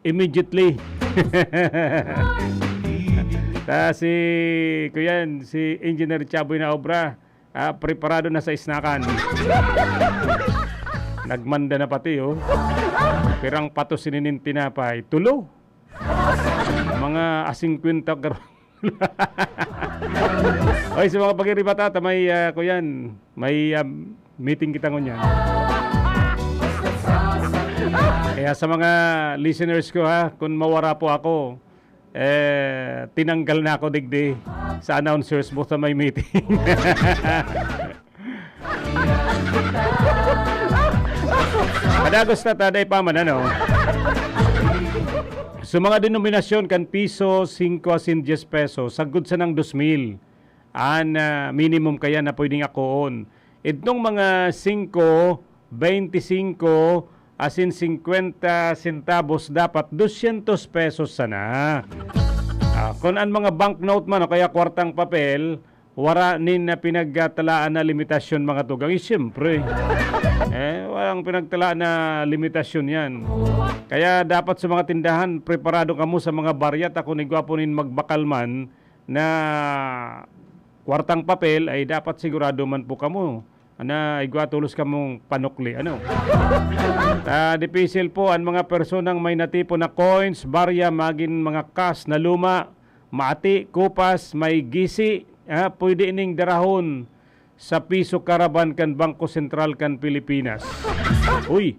immediately. Ta si, kuyan, si Engineer Chaboy na obra, ah, preparado na sa isnakan. Nagmanda na pati, oh. Pirang patos sininin tinapay? Tulo. Mga asingkwenta garo-, Oy, sa mga pag-iribata, ta may, ah, kuyan, may, ah, meeting kita ngunyan. Kaya sa mga listeners ko, ha, kung mawara po ako, eh, tinanggal na ako digdi sa announcers booth sa may meeting. Kadagos na taday pa man, ano? So, mga denominasyon kan piso, singko asin dyes pesos, sagkod sanang dos mil. An, ah, minimum kaya na pwedeng akoon. Itong mga singko, beinti singko, asin singkwenta sentabos, dapat dosyentos pesos sana. Ah, kun an mga banknote man o kaya kwartang papel, wara nin na pinagtalaan na limitasyon, mga tugang. Eh, siyempre. Eh, walang pinagtalaan na limitasyon yan. Kaya dapat sa mga tindahan, preparado kamo sa mga barya, ta kun igwa po nin magbakal man na kwartang papel, ay dapat sigurado man po kamo na igwa tolos kamong panukli, ano? Ah, dipisil po an mga personang may natipon na coins, barya, magin mga cash na luma, maati, kupas, may gisi, ah, pwede ning darahon sa piso karaban kan Bangko Sentral kan Pilipinas. Uy,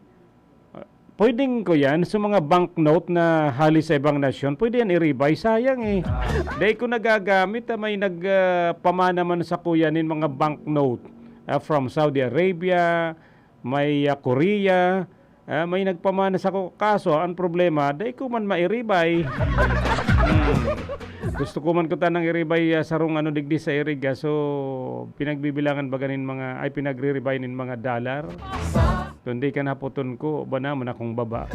pwedeng ko yan, sa mga banknote na hali sa ibang nasyon, pwede yan iribay. Sayang eh. Dai ko nagagamit, ah, may nag, ah, pamana man sa kuya nin mga banknote, ah, from Saudi Arabia, may, ah, Korea, ah, may nagpamana sa ko. Kaso, ang problema, dai ko man mairibay. Hmm. Gusto ko man ko tanang iribay, ah, sarong ano digdi sa irig, ah. So, pinagbibilangan baga nin mga, ay, pinagriribay nin mga dollar. Kundi kan hapoton ko, ba naman akong baba?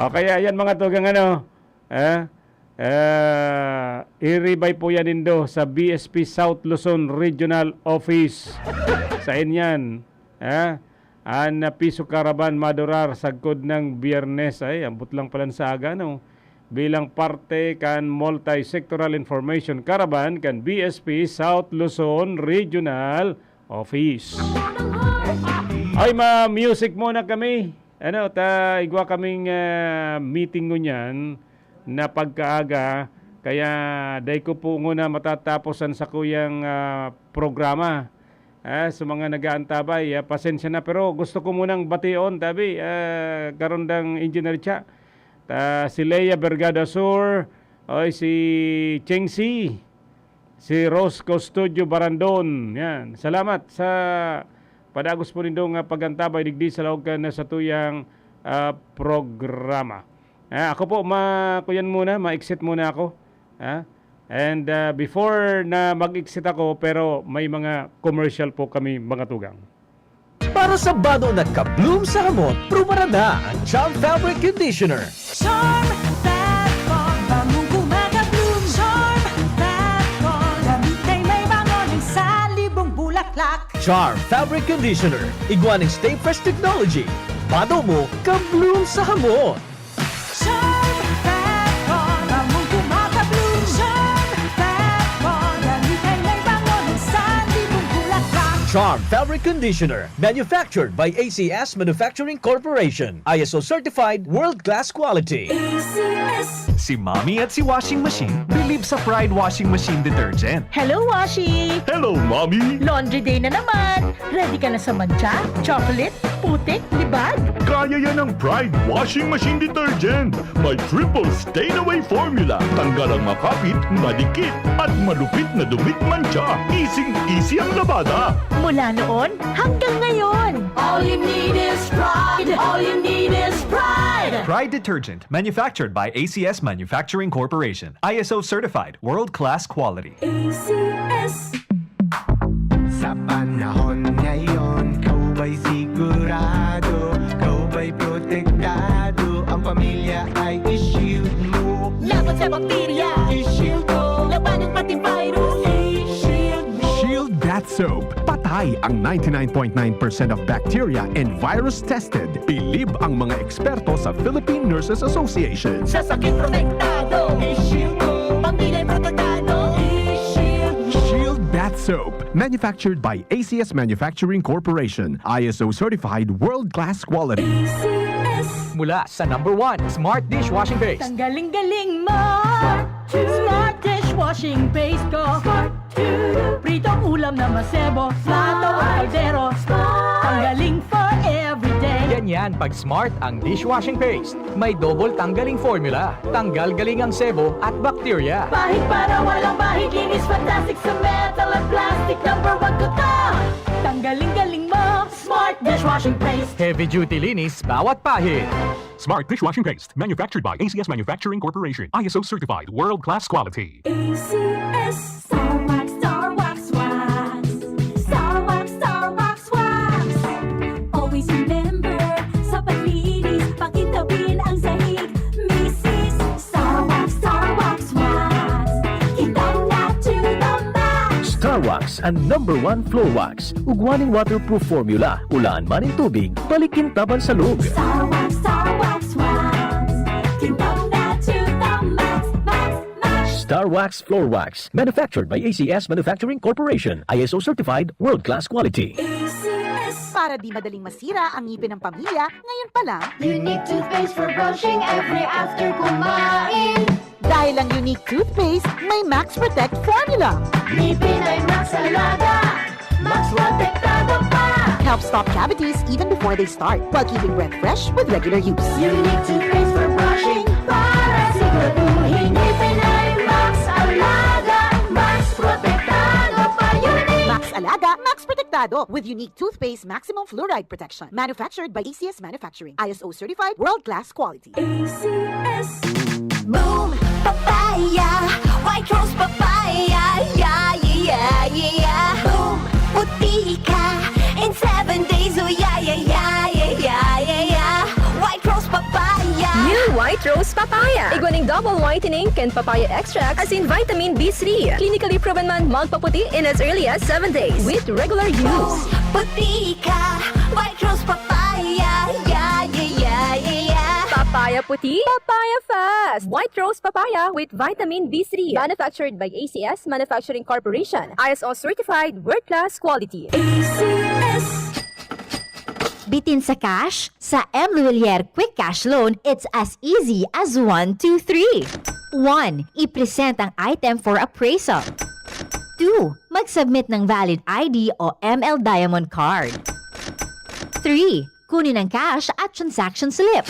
O kaya, yan mga tugang ano, eh, eh, iribay po yan nindo sa B S P South Luzon Regional Office. Sa inyan, eh, an piso karaban madurar sagkod ng Biyernes. Ay, ambot lang palan sa aga, no? Bilang parte kan Multi-Sectoral Information Caravan kan B S P South Luzon Regional Office. Ay, ma-music muna kami. Ano, ta, igwa kaming, ah, meeting ngunyan na pagkaaga, kaya dai ko po nguna matatapos an sakuyang, ah, programa. Ah, sa mga nag-aantabay, ah, pasensya na, pero gusto ko munang bation, tabi, ah, karundang Engineer Cha. Ta, si Lea Vergada Sur, oy, si Cheng Si, si Rose Custodio Barandon. Yan. Salamat sa padagos po nindo nga pag-antabay digdi sa laog kan satuyang, ah, programa. Ah, ako po, ma-, kuyan muna, ma-exit muna ako. Ah, and, ah, before na mag-exit ako, pero may mga commercial po kami, mga tugang. Para sa bado na ka-bloom sa hamot, prubaran na ang Charm Fabric Conditioner. Charm Fabcon, bangong kumaka-bloom. Charm Fabcon, damit ay may bango ng salibong bulaklak. Charm Fabric Conditioner, igwa ning Stay Fresh Technology. Bado mo, ka-bloom sa hamot. Charm Fabcon, bangong kumaka-bloom. Charm Fabcon, damit ay may bango ng salibong bulaklak. Charm Fabric Conditioner, manufactured by A C S Manufacturing Corporation. I S O certified, world-class quality. Si Mommy at si Washing Machine bilib sa Pride Washing Machine Detergent. Hello, Washi! Hello, Mommy! Laundry day na naman! Ready ka na sa mantsa, chocolate, putik, libag? Kaya yan ng Pride Washing Machine Detergent! May triple stain away formula. Tanggal ang makapit, madikit, at malupit na dumit mantsa. Easing-easy ang labada. Mula noon hanggang ngayon. All you need is pride. All you need is pride. Pride Detergent, manufactured by A C S Manufacturing Corporation. I S O certified, world-class quality. A C S. Sa panahon ngayon, ikaw ba'y sigurado? Ikaw ba'y protektado? Ang pamilya ay i-shield mo. Laban sa bakterya, i-shield ko. Labanan pati virus, i-shield mo. Shield Bath Soap. Patay ang ninety-nine point nine percent of bacteria and virus tested. Bilib ang mga eksperto sa Philippine Nurses Association. Sa sakit protektado, i-shield ko. Pamilya protektado, i-shield mo. Shield Bath Soap. Manufactured by A C S Manufacturing Corporation. I S O certified, world-class quality. A C S. Mula sa number one, Smart Dishwashing Paste. Tanggaling-galing mo! Smart dishwashing paste ko! Pritong ulam na masebo, plato o kaldero. Tanggaling for everyday. Ganyan pag Smart ang dishwashing paste. May double tanggaling formula. Tanggal galing ang sebo at bakterya. Pahid para walang bahid, linis fantastic sa metal at plastic. Number one ko to! Tanggaling-galing mo! Smart dishwashing paste. Heavy duty linis bawat pahid. Smart Dishwashing Paste, manufactured by A C S Manufacturing Corporation. I S O certified, world-class quality. A C S. Star Wax, Star Wax, Wax. Star Wax, Star Wax, Wax. Always remember, sa paglinis, pakintabin ang sahig. Misis, Star Wax, Star Wax, Wax. Kintab na to the max. Star Wax, ang number one floor wax. Ugwa nin waterproof formula. Ulaan man nin tubig, balik kintaban sa log. Star Wax, Star Wax, Wax. Kintab na to the max, max, max. Star Wax Floor Wax. Manufactured by A C S Manufacturing Corporation. I S O certified, world-class quality. A C S. Para di madaling masira ang ngipin ng pamilya, ngayon pa lang. Unique toothpaste for brushing every after kumain. Dahil ang Unique Toothpaste may Max Protect Formula. Ngipin ay Max Alaga. Max Protektado pa. Helps stop cavities even before they start, while keeping breath fresh with regular use. Unique toothpaste for brushing para siguraduhin ngipin ay Max Alaga. Max Protektado pa, Unique. Max Alaga, Max Protektado with Unique Toothpaste Maximum Fluoride Protection. Manufactured by A C S Manufacturing. I S O certified, world-class quality. A C S. Boom! Papaya! White Rose Papaya! Yeah, yeah, yeah, yeah, yeah! Boom! Puti ka in seven days! Oh, yeah, yeah, yeah, yeah, yeah, yeah, yeah! White Rose Papaya! New White Rose Papaya. Igwa ning double whitening kan papaya extract, asin vitamin B three. Clinically proven man magpaputi in as early as seven days with regular use. Puti ka! White Rose Papaya! Yeah, yeah, yeah, yeah, yeah! Papaya puti, papaya fast. White Rose Papaya with vitamin B three. Manufactured by A C S Manufacturing Corporation. I S O certified, world-class quality. A C S. Bitin sa cash? Sa M Lhuillier Quick Cash Loan, it's as easy as one, two, three. One, i-present ang item for appraisal. Two, mag-submit ng valid I D o M L Diamond Card. Three, kunin ang cash at transaction slip.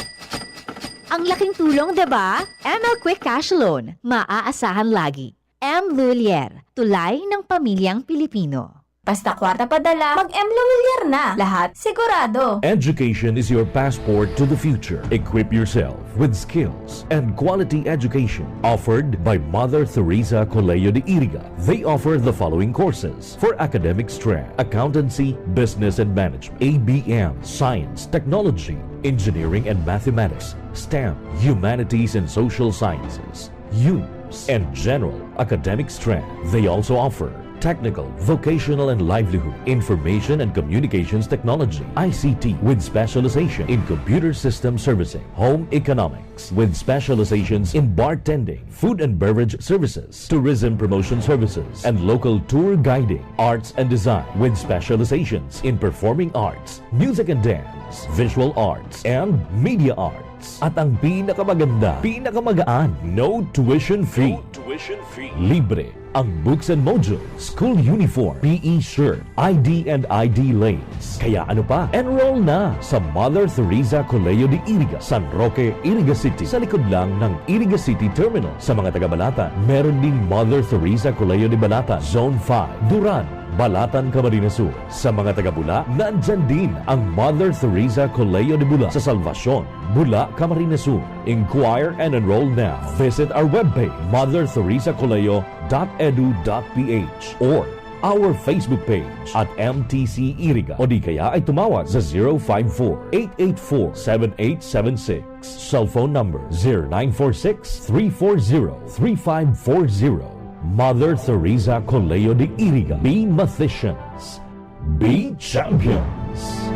Ang laking tulong, di ba? M L Quick Cash Loan. Maaasahan lagi. M Lhuillier, tulay ng pamilyang Pilipino. Basta kwarta padala, mag-M Lhuillier na. Lahat sigurado. Education is your passport to the future. Equip yourself with skills and quality education offered by Mother Teresa Colegio de Iriga. They offer the following courses for academic strength: accountancy, business and management, A B M, science, technology, engineering and mathematics, STEM, humanities and social sciences, humanities, and general academic strength. They also offer Technical, vocational and livelihood, information and communications technology, I C T, with specialization in computer system servicing, home economics, with specializations in bartending, food and beverage services, tourism promotion services, and local tour guiding, arts and design, with specializations in performing arts, music and dance, visual arts, and media arts. At ang pinakamaganda, pinakamagaan, no tuition fee. No tuition fee. Libre ang books and modules, school uniform, P E shirt, I D and I D lace. Kaya ano pa? Enroll na sa Mother Teresa Colegio de Iriga, San Roque, Iriga City. Sa likod lang ng Iriga City Terminal. Sa mga taga Balatan, meron ding Mother Teresa Colegio de Balatan, Zone five, Duran, Balatan, Camarines Sur. Sa mga taga Bula, nandyan din ang Mother Teresa Colegio de Bula sa Salvacion, Bula, Camarines Sur. Inquire and enroll now. Visit our webpage, mother teresa colegio dot edu dot p h, or our Facebook page at M T C Iriga, o di kaya ay tumawag sa zero five four, eight eight four, seven eight seven six. Cellphone number zero nine four six, three four zero, three five four zero. Mother Teresa Colegio de Iriga. Be mathematicians. Be champions.